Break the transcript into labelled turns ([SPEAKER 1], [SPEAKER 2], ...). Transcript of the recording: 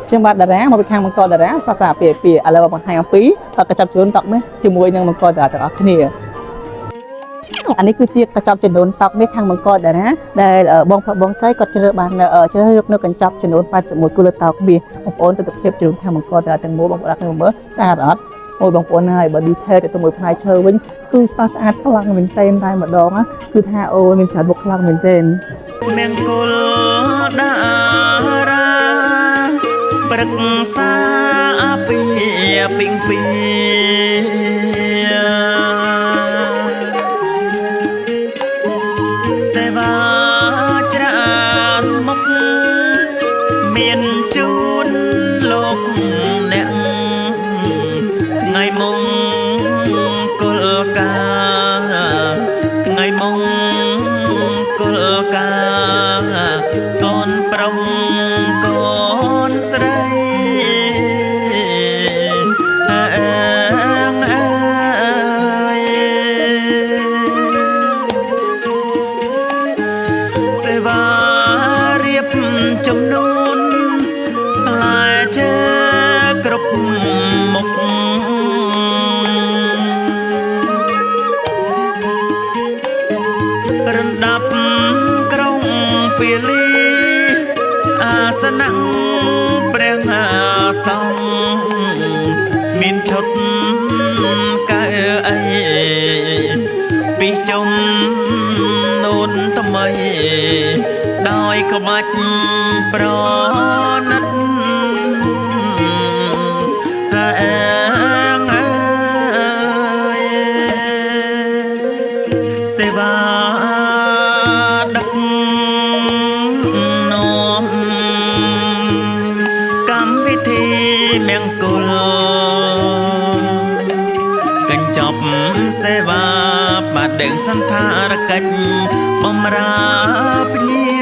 [SPEAKER 1] ខ្ញុំបាទតារាមកពីខាងមង្គលតារាភាសាពីពីឥឡូវបង្ហាញអំពីកញ្ចប់ចំនួនតុមាសជាមួយនឹងមង្គលតារាទាំងអស់គ្នាអានេះគឺជាកញ្ចប់ចំនួនតុមាសខាងមង្គលតារាដែលបងប្រុសបងស្រីគាត់ជ្រើសបានជ្រើសយកនៅកញ្ចប់ចំនួន81គីឡូតោមាសបងប្អូនទស្សនភាពចំនួនខាងមង្គលតារាទាំងមូលបងប្អូនអរមើលស្អាតអត់អូយបងប្អូនហើយបើ detail ទៅមួយផ្នែកឈើវិញគឺស្រស់ស្អាតខ្លាំងមែនទែនតែម្ដងណាគឺថាអូយមានច្រើនមុខខ្លាំងមែនទែន
[SPEAKER 2] មង្គលតារាព្រឹក្សាអាពីពីងពីសេវាច្រើនមុខមានជូនលោកអ្នកថ្ងៃមង្គលការថ្ងៃមង្គលការកូនប្រុសកូនស្រីអើងអើយ សេវារៀបចំនួនផ្លែឈើគ្រប់មុខរំដាប់ក្រុងពាលីអាសនៈព្រះសង្ឃមានឈុតកៅអីពីជុំនួនថ្មីដោយក្បាច់ប្រណិតអើងអើយសេវាដឹកនាំកម្មវិធីមង្គលកញ្ចប់សេវាបាដេងសន្តារកិច្ចបំរើភ្ញៀ